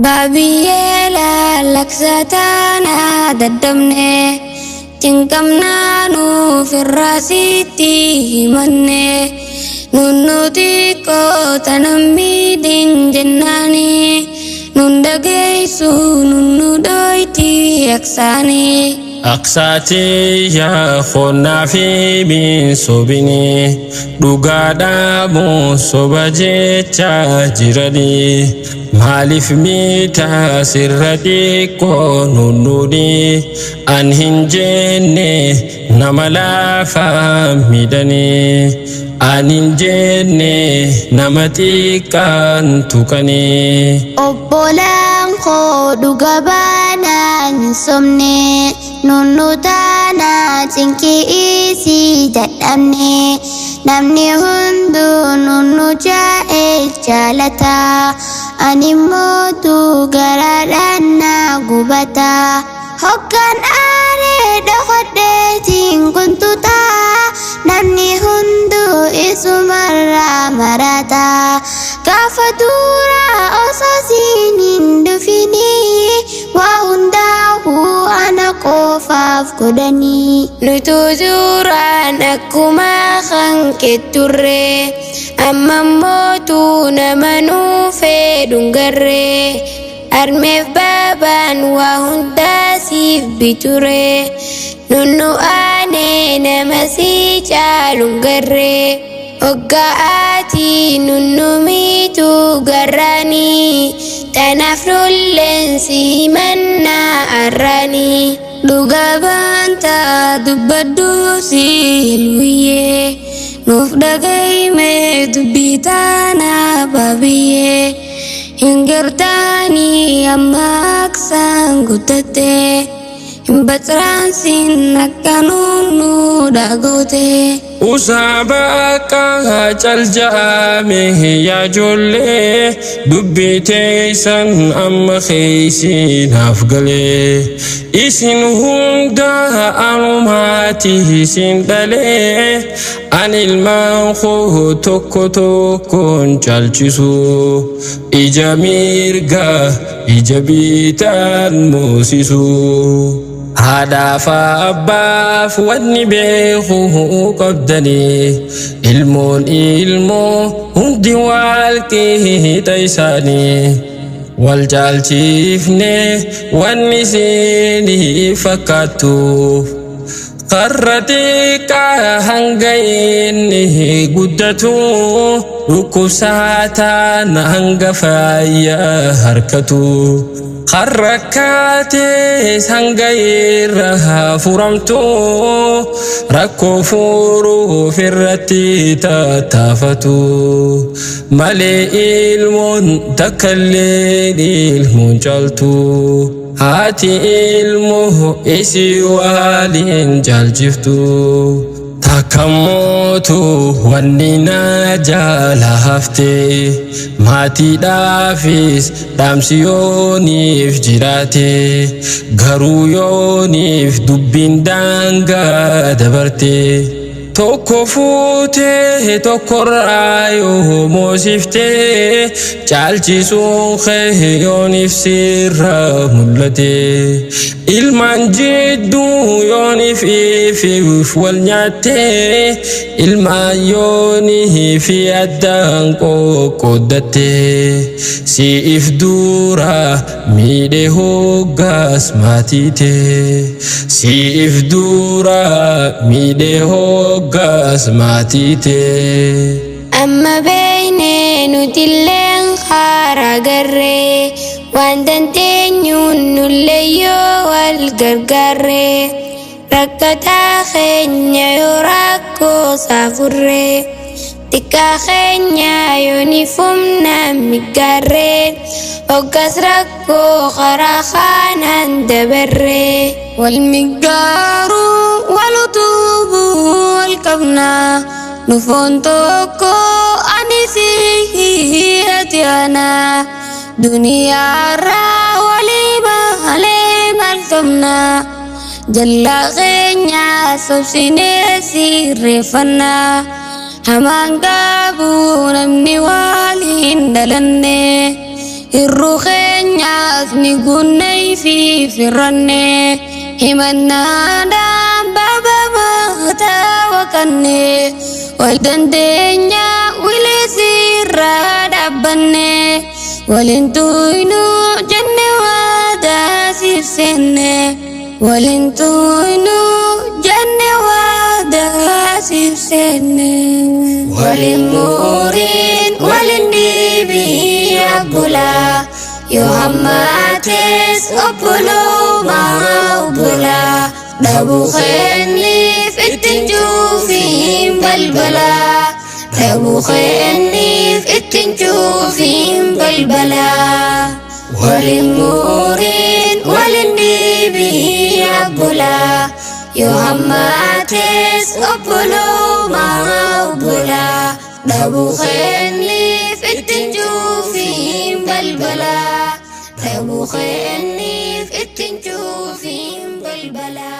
Baabiyyee laalaksa taanaa daddabne cinqamnaa nuuf irraa sitti himanne nunnu xiqqoo tanan miidhin jennaani nun dhageessu nunnu dhoyti aksaanii. Aqsaatiyya qonnaa fi miinsobinii dhugaadhaamu soba jecha jiranii maaliif miita sirra xiqqoo nunnuudhi an hin jenne nama laafaa miidhanii an hin jenne nama xiqqaan tuqanii. Obbolaan koo dhuga baanaan hin sobne nunnu taanaa cinqii isii dadhabne namni hunduu nunnu jaa'e jaalata ani mootu garaadhaan na gubata hoggaan aaree dhokodheetiin kuntuta namni hunduu isumarraa marata gaafa dura osoo siin hin dhufinii waa hundaa'uu ana qofaaf godhanii. Nutu duraan akkuma hanqe turre amma mootu nama nuufee dhungarre armeef baabaan waa hundaa siif biture nunnu aanee nama si caaluun garre hoggaa'aati nunnu miitu garraanii tanaaf nulleen si himannaa arraanii. Dhugaa baantaa dubbadhu si hilwiyyee nuuf dhagayime dubbii taanaa baabiyyee hin gartaanii amma aksaan guddatte hin baxraansin akka nunnu dhagoote. Usaaba akka calja'ame yaa ijoollee dubbii teessan amma keessi naaf galee isin hunda anumaati isin dhalee an ilmaan koo tokko tokkoon caalchisu ija mirga ija bitaan moosisu. Haadhaaf abbaaf wanni beeku qabdanii ilmoon ilmoo hundi wal qixa isaanii wal caalchifne wanni isinii fakkaattu karra xiqqaa hanga inni guddatu dhukkubsataan hanga fayyaa harkatu. Har'a kaatees hanga irra furamtu rakkoo furuuf irratti tattaafatu malee ilmoon takkallee ilmoon caaltu haati ilmoo isii waliin caalchiftu. Takka mootu wanni na jala hafte maatiidhaafis dhaamsi yooniif jiraate garuu yooniif dubbiin daangaa dabarte tokko fuutee tokkorraa yoo moosiftee caalchisuun kee yooniif sirra mul'ate ilmaan jidduu yooniif ifiif wal nyaattee ilmaan yoonii fi addaan qoqqooddatte si'if dura miidhe hoggaas maatiite si'if dura miidhe hoggaas maatiite. Amma beeknee nutilleen haaraa garree waan dandeenyuun nullee yoo wal gargaarree rakkataa keenya yoo rakkoo saafurree xiqqaa keenya yoo ni fumna migaarree hoggas rakkoo karaa kanaan dabarree. Wal migaaruu wal utubuu wal qabnaa nufoon tokko ani si ati ana duniyaarraa walii malee maal qabnaa jallaa keenya sobsinee sirreeffannaa hamaan qabu namni waliin dhalanne hirruu keenya Keenyaas ni guunnee fi firranne himannaadhaan baaba maataa waqanne wal dandeenya wileesirraa dhaabbanne waliin tuynu jenne waadaa siif seenne waliin tuynu jenne waadaa siif seenne waliin muuriin waliin dhiibii abbulaa yoo hammaates obbolumaa obbolaa dhabuu keenniif ittiin cuufiin balbalaa dhabuu keenniif ittiin cuufiin balbalaa waliin muuriin waliin dhiibii abbulaa yoo hammaates obbolumaa obbolaa dhabuu keenniif ittiin cuufiin balbalaa dhabuu keenniif ittiin cuufiin balbalaa.